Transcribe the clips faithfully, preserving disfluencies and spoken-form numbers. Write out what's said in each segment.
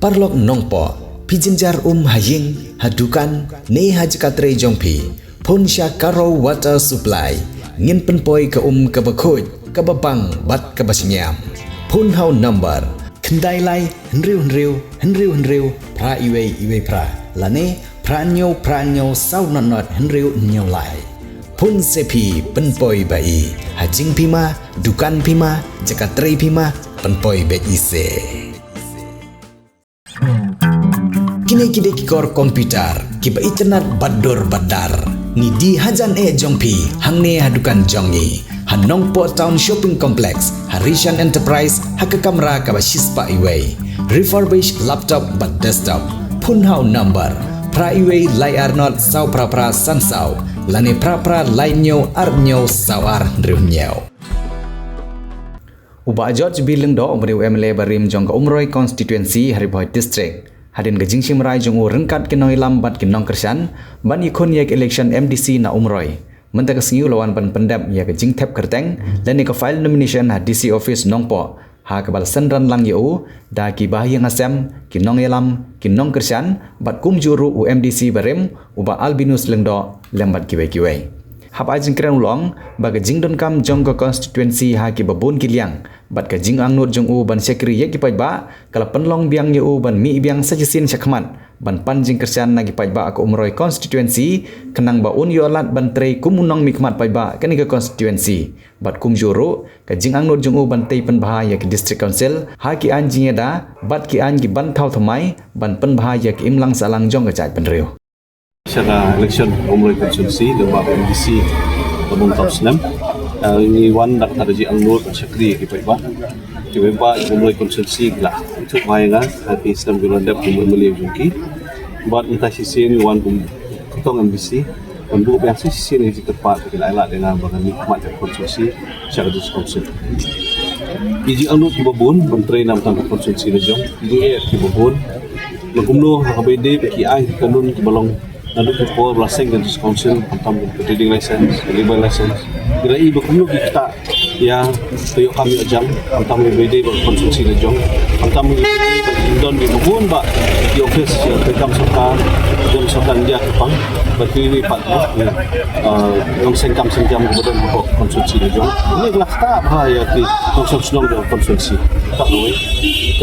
Paralok Nongpoh, phi jynjar um ha ïing, ha dukan, ne ha jaka trei jong phi, phone sha Karo Water Supply. Ngin pynpoi ka um kaba khuid, kaba bang bad kaba shngiam. Phone ha u number khyndai lai hynriew hynriew hynriew hynriew phra iwei iwei phra, lane phra hynñiew phra hynñiew saw nod nod hynriew hynñiew lai. Phone se phi, pynpoi ba i. Ha jingphi ma, dukan phi ma, jaka trei phi ma, pynpoi beit i se. Kine ki dei ki kor computer kiba itynnad bad dur bad dar. Ngi die hajan eh jong phi hangne ha dukan jong ngi ha Nongpoh Town Shopping Complex, ha Rishan Enterprise, ha ka kamra kaba shispah iwei. Refurbish laptop bad desktop. Phone ha u number phra iwei lai ar nod saw phra phra san saw, lane phra phra lai hynñiew ar hynñiew saw ar hynriew hynñiew. U Bah George B Lyngdoh, u ba dei u M L A barim jong ka Umroi Constituency ha Ri Bhoi District, hadien ka jingshim rai jong u ryngkat ki nongïalam bad ki nongkyrshan ban ïakhun ïa ka election M D C na Umroi, mynta ka sngi u la wan ban pyndep ïa ka jingthep kyrteng lane ka file nomination ha D C office Nongpoh, ha kaba la synran lang ïa u da ki bahaïing hasem, ki nongïalam, ki nongkyrshan bad kumjuh ruh u M D C barim, u Bah Albinus Lyngdoh, lem bad kiwei kiwei. Hap ai jingkren u la ong ba ka jingdonkam jong ka constituency ha kiba bun ki liang bad ka jingangnud jong u ban shakri ïa ki paidbah ka la pynlong biang ïa u ban mih biang sa shisien shakhmat ban pan jingkyrshan na ki paidbah ka Umroi Constituency, khnang ba un ïoh lad ban trei kum u nongmihkhmat paidbah kane ka constituency. Bad kumjuh ruh ka jingangnud jong u ban tei pynbha ïa ki District Council ha ki aiñ jingïada bad ki aiñ kiban thaw thymmai ban pynbha ïa ka imlang sahlang jong ka jaitbynriew. Sha ka election Umroi Constituency lyngba M D C ka bun thaw snem, eh, ngi wan da ka jingangnud ban shakri ïa ki paidbah. Ki paidbah Umroi Constituency ki la ïathuh bha ïa nga ha ki snem ki la dep kum u M L A jong ki. Bad mynta shisien ngi wan kum kyrtong M D C ban buh biang sa shisien ïa ki jingkyrpad ba ki la ai lad ïa nga ba ngan mihkhmat ïa ka constituency sha ka District Council. Ki jingangnud kiba bun ban trei na bynta ka constituency la jong, ki jingeh kiba bun. Ba kumno ha kaba ïadei bad ki aiñ ki kanun kiba long naduh ki por ba la seng ka District Council, khamtam ka trading license, ka labour license. Ki la i ba kumno ki ktah ïa ka ïoh kam ïoh jam, khamtam ïa ba ïadei bad ka constituency la jong, khamtam ïa ba ïadei bad ki jingdon kiba bun bad ki office, ïa, treikam sorkar jong sorkar India kyrpang bad kiwei pat, ïa, ah, nongseng kam seng jam kiba don hapoh ka constituency la jong. Kine ki la ktah bha ïa ki nongshong shnong jong ka constituency. Kata kawei.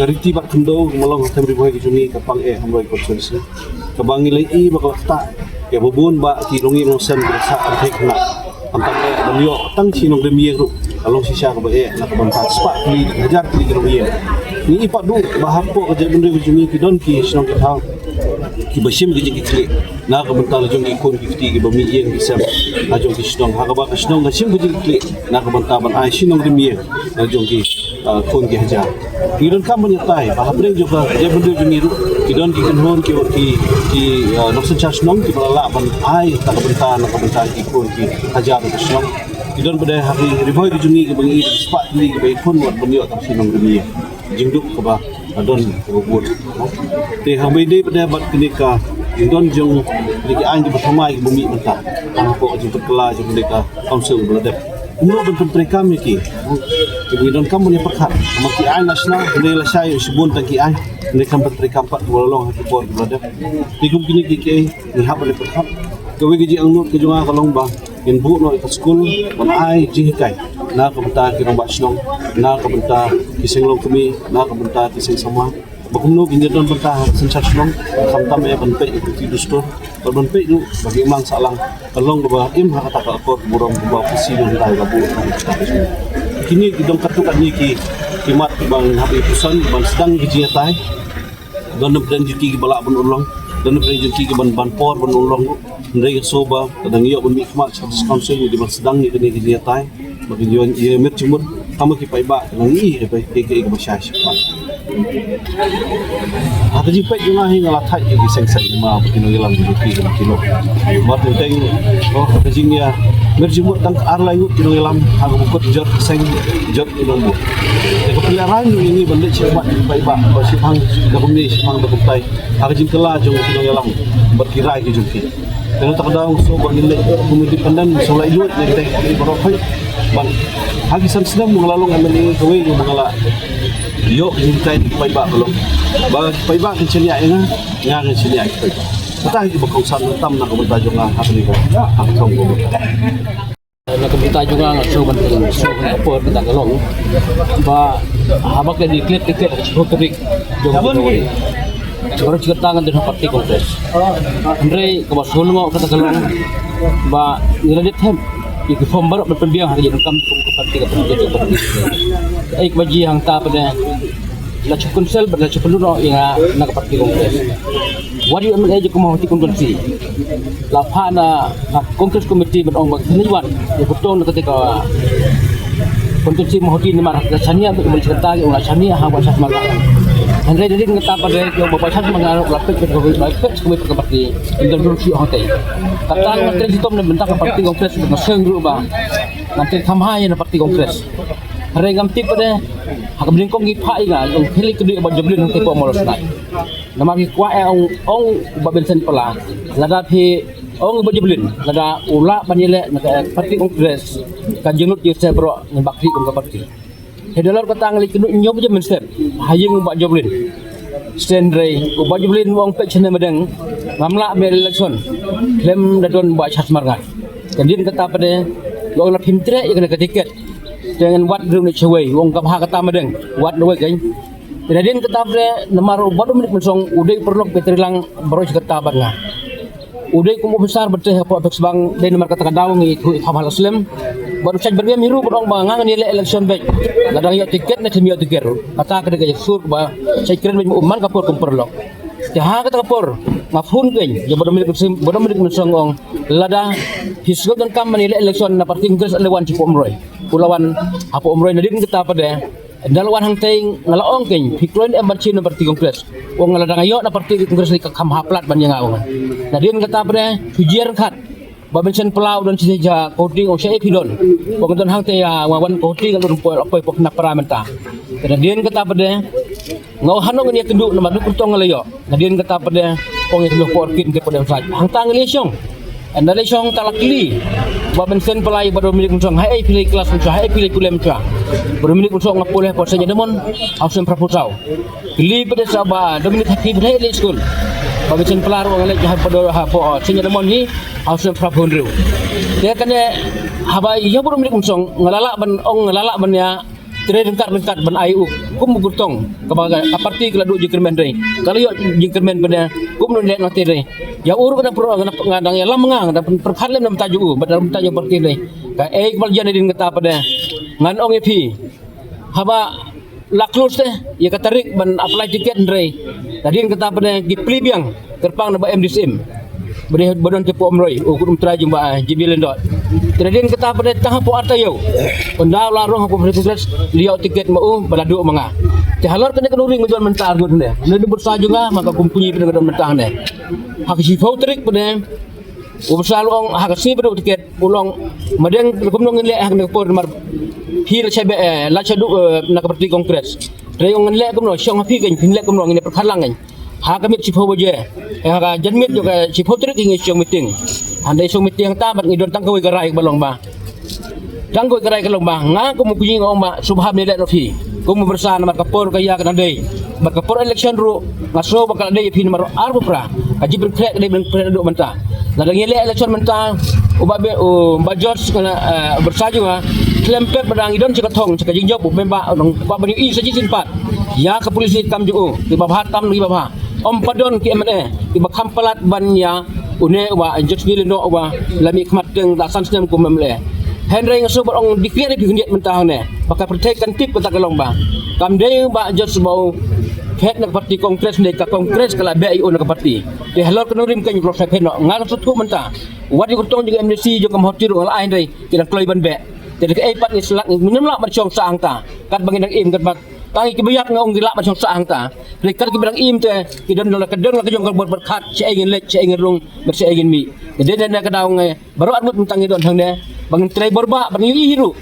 Ka riti bad khyndew ka long ha Ri Bhoi ka jong ngi ka pang eh ha Umroi Constituency, kaba ngi la i ba ka la ktah ïa ba bun ba ki longïing longsem ki la sah kynthei khynnah. Khamtam eh ban ïoh tang shi nongrim ïing ruh ka long shisha kaba eh na ka bynta spah tylli hajar tylli ki longïing. Ngi i pat ruh ba hapoh ka jaitbynriew ka jong ngi ki don ki shnong ki thaw kiba shim ka jingkitkhlieh na ka bynta la jong ki khun ki kti kiba mih ïing mih sem la jong ki shnong, ha kaba ka shnong ka shim ka jingkitkhlieh na ka bynta ban ai shi nongrim ïing la jong ki, ah, khun ki hajar. Ngi donkam ban ïatai ba hapdeng jong ka jaitbynriew jong ngi ruh ki don ki kynhun ki, ki, ki, ah, nongsynshar shnong kiba la lah ban ai ta ka bynta na ka bynta ki khun ki hajar ka shnong. Ki don pat de ha Ri Bhoi ka jong ngi kiba ngi spah tylli kiba ïakhun wat ban ïoh tang shi nongrim ïing. Jingduk kaba, ah, don kaba bun. Te ha kaba ïadei pat de bad kane ka jingdon jong kine ki aiñ kiba thymmai kiba mih mynta, tang hapoh ka jingpynkylla jong kane ka council ba la dep, kumno ban pyntreikam ïa ki. Te ngi donkam ban ïa pyrkhat, namar ki aiñ national, hynrei lashai shibun tang ki aiñ, hynrei kan pyntreikam pat kiba la long ha ki por kiba la dep. Te kum kine kiei kiei ngi hap ban ïa pyrkhat. Kawei ka jingangnud ka jong nga ka long ba ngin buh noh ïa ka skul ban ai jinghikai na ka bynta ki rangbah shnong, na ka bynta ki seng longkmie, na ka bynta ki seng samla, ba kumno kin ïadon bynta ha ka synshar shnong, khamtam eh ban peit ïa ka riti dustur, bad ban peit ruh ba ka imlang sahlang ka long kaba im ha kata ka akor burom kaba phi sngewthuh ba ka buh. Kine ki don katto katne ki, ki mat kiba ngin hap ïa pyrshang ban sdang ïa ka jingïatai. Don napdeng jong ki kiba lah ban urlong, don napdeng jong ki kiban pan por ban urlong. Hynrei ka shuh ba ka dang ïoh ban mihkhmat sha District Council, ngi dei ban sdang ïa kane ka jingïatai ba kin ïoh ïa ka met jingmut. Tangba ki paidbah ki nang ïohi ïa kiei kiei kiba shai shakhmat. Ha ka jingpeit jong nga hi nga la thait ïa ki seng saiñ hima ba ki nongïalam jong ki ki la kino. Bad teng teng, oh, ha ka jingïa met jingmut tang ar lai ngut ki nongïalam ha kaba kut jot ka seng, jot ki nongbud. Te ka pynlehrain ruh ïa ngi ban leit shakhmat ïa ki paidbah ba shipang da kumne shipang da kumtai ha ka jingkylla jong ki nongïalam bad ki rai ki jong ki. Te na kata ka daw shuh ba ngin leit kum independent, shuh leit lut leit teng ïa ki baroh hi. Bad ha ki san snem ba nga la long M L A kawei ruh ba nga la Ïoh ki jinghikai na ki paidbah ka long ba ki paidbah kin shaniah ïa nga, nga ngan shaniah ïa ki paidbah. Kata hi ba kongsan tam na ka bynta jong nga ha kane ka, ha ka thong ka. Na ka bynta jong nga, nga shu ban, shu ban ka por kata ka long ba haba ka declare ticket ha ka shiphew tarik jong January, baroh shi katta ngan don ha party Congress. Hynrei kaba sngewlyngngoh kata ka long ba ngi la dep them ïa ki form baroh ban pynbiang ha ka jingdonkam kum ka party, ka party, ka party. Kaei kaba jia hangta pat de, la shu cancel bad la shu pynlut noh ïa nga na ka party Congress. Wat ïa u M L A jong ka Mawhati constituency la phah na, na Congress committee ban ong ba ka kynhun wan ïa ka tong na kata ka constituency Mawhati namar ka shaniah ba ka secretary ong la shaniah ha Bah Charles Marngar. Hynrei da dien kata pat de ong ba Bah Charles Marngar la peit ka, la peit ka party, ym don ruh shuh hangtei. Kata ngan trei shitom na bynta ka party Congress, nga sngew ruh ba ngan trei kham bha ïa na party Congress. Hynrei ngam tip pat de ha ka bnyngkong ki phah ïa nga, ong phi leit kynduh ïa Bah Joblin hangtei hapoh Mawlai Shnai. Namar ki kwah ïa ong, ong Bah Benson Pala, lada phi ong Bah Joblin, lada u lah ban ïaleh na ka party Congress, ka jinglut jingstad baroh ngin bah khlieh kum ka party. Te halor kata nga leit kynduh hynñiew baje mynstep ha ïing u Bah Joblin. Hynrei u Bah Joblin u ong peit shane madeng, ngam lah ban ïaleh election khlem da don Bah Charles Marngar. Te hadien kata pat de u ong la phim treh ïa kane ka ticket, te ngan wad ruh na shawei, u ong ka bha kata madeng, wad na wei kein. Te hadien kata pat de namar u Bah Dominic Mynsong u dei u paralok ba trei lang baroh shi katta bad nga. U dei kum u officer ba trei hapoh Apex Bank, dei namar kata ka daw ngi ïathuh ïa ka bha la slem. Bad u shait ban biang hi ruh ban ong ba nga ngan ïaleh election beit, lada nga ïoh ticket ne khlem ïoh ticket ruh. Kata ka dei ka jingsur kaba shait kren beit ma u man ka por kum paralok. Te ha kata ka por nga phone kein ïa Bah Dominic Mynsong, Bah Dominic Mynsong, ong lada phi sngewdonkam ban ïaleh election na party Congress, la wan shapoh Umroi. U la wan hapoh Umroi. Nadien kata pat de ynda la wan hangtei nga la ong kein, phi kloi ne em ban shim na party Congress? U ong lada nga ïoh na party Congress ka kham bha palat ban ïa nga, u ong. Nadien kata pat de shu jia ryngkat, Bah Benson Pala u don shisha ha Kohtding, u ong shaei phi don? U ong nga don hangtei, ah, nga wan Kohtding, nga don poi, poi hapoh Khnapara mynta. Te nadien kata pat de nga ong hano ngin ïakynduh namar dei kyrtong nga la ïoh. Nadien kata pat de u ong ïakynduh hapoh Orchid, te pat de ym sait. Hangta ngi leit shong. Ynda leit shong te la kylli Bah Benson Pala ïa Bah Dominic Mynsong, haei phi leit klas mynshuwa, haei phi leit pule mynshuwa? Bah Dominic Mynsong, nga pule hapoh Saint Edmund, ha u snem phra phew saw. Kylli pat de sa Bah Dominic, phi pat haei leit skul? Bah Benson Pala ruh u ong nga leit hapoh, hapoh Saint Edmund hi ha u snem phra phew hynriew. Te kane haba ïa Bah Dominic Mynsong nga la lah ban ong, nga la lah ban ïa trei ryngkat ryngkat ban ai u kum u kyrtong kaba ka party ka la duh jingkyrmen, hynrei ka la ïoh jingkyrmen pat de kumno leh na te, hynrei ïa u ruh ka dang pyrkhat, nga dang ïalam, nga dang pyrkhat lem na bynta jong u bad na bynta jong ka party, hynrei kaei kaba la jia nadien kata pat de ngan ong ïa phi, haba la close te ïa ka tarik ban apply ticket, hynrei nadien kata pat de ki plie biang kyrpang na Bah M D Syiem ba dei, ba don te hapoh Umroi, u kut u trai jong Bah J B Lyngdoh. Te nadien kata pat de tang hapoh ar taïew ynda u la rung hapoh Party Congress, la ïoh ticket ma u bad la duh ma nga. Te halor kane ka nongrim nga don mynta arngut hangne, na dei u bynta jong nga, ma ka company pat de nga don mynta hangne. Ha ka shiphew tarik pat de u bynta u ong ha ka sngi ba duh ticket, u ong madeng kumno ngin leh ha kane ka por namar phi la shah beh, eh, la shah duh, eh, na ka party Congress. Te ong ngin leh kumno, shong ha phi kein, phin leh kumno, ngin ïa pyrkhat lang kein. Ha ka miet shiphew baje, eh, ha ka janmiet jong ka shiphew tarik ngi shong meeting. Hynda shong meeting hangta bad ngi don tang kawei ka rai kaba long ba, tang kawei ka rai ka long ba nga kum u kñi nga ong ba sngewbha ban ïaleh noh phi kum u bynta namar ka por ka ïa ka dang dei. Bad ka por election ruh nga sngew ba ka la dei ïa phi namar ar phew phra ka jingpynkhreh ka dei ban pynduh mynta. Lada ngi leh election mynta, u Bah Be-, u Bah George, eh, u bynta jong nga, khlem pep ba dang ngi don sha ka thong sha ka jingjop, u mem ba u dang kwah ban ïohi sa shisien pat ïa ka policy kam jong u, kiba bha tam kiba bha. Ym pat don ki M L A kiba kham palat ban ïa une u Bah George Lyngdoh uba la mih khmat teng da san snem kum M L A. Hynrei nga shu ban ong declare ïa phi khyndiat mynta hangne ba ka pyrthei kan tip kata ka long ba kam dei u Bah George ba u phet na ka party Congress, ne ka Congress ka la beh ïa u na ka party. Te halor ka nongrim kein u lok sa phet noh, nga la shu tip mynta. Wat ïa u kyrtong jong ka M D C jong ka Mawhati ruh nga la ai, hynrei ki dang kloi ban beh. Te da kaei pat ngi sa lah, ngim lah ban shong sah hangta katba ngi dang im, katba tang ïa kiba ïap nga ong ngi lah ban shong sah hangta. Hynrei kat kiba dang im te ki don la ka don la ka jong ka bor pyrkhat shaei ngin leit, shaei ngin rung bad shaei ngin mih. Te dei na ka daw ngi baroh arngut mynta ngi don hangne ba ngin trei bor bah, ba ngin ïohi ruh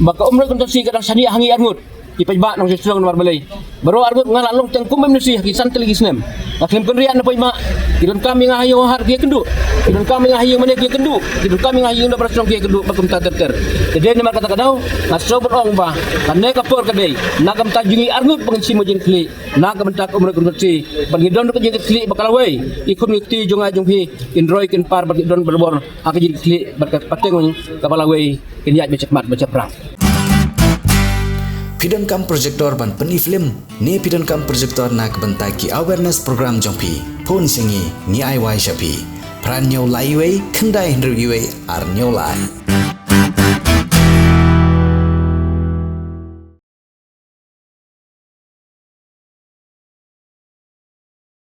ba ka Umroi constituency ka dang shaniah ha ngi arngut. ki paidbah nongshong shnong namar balei baroh arngut nga la long tang kum M D C ha ki san tylli ki snem. Nga khlem kynriah na paidbah. Ki donkam ïa nga ha ïing ha har ki ïakynduh. Ki donkam ïa nga ha ïing mane ki ïakynduh. Ki donkam ïa nga ha ïing da bra shnong ki ïakynduh bad kumta ter ter. Te dei namar kata ka daw nga sngewbha ban ong ba kane ka por ka dei na ka bynta jong ngi arngut ba ngin shim ka jingkitkhlieh na ka bynta ka umroi ka umroi bad ngi don ka jingkitkhlieh ba ka lawei ki khun ki kti jong nga jong phi kin roi kin par bad kin don barabor ha ka jingkitkhlieh bad ka pateng kaba lawei kin ïaid ba shakhmat ba shaphrang. Phi donkam projector ban pyni film ne phi donkam projector na ka bynta ki awareness program jong phi? Phone sha ngi, ngi ai wai sha phi. Phra hynñiew lai wei khyndai hynriew wei ar hynñiew lai.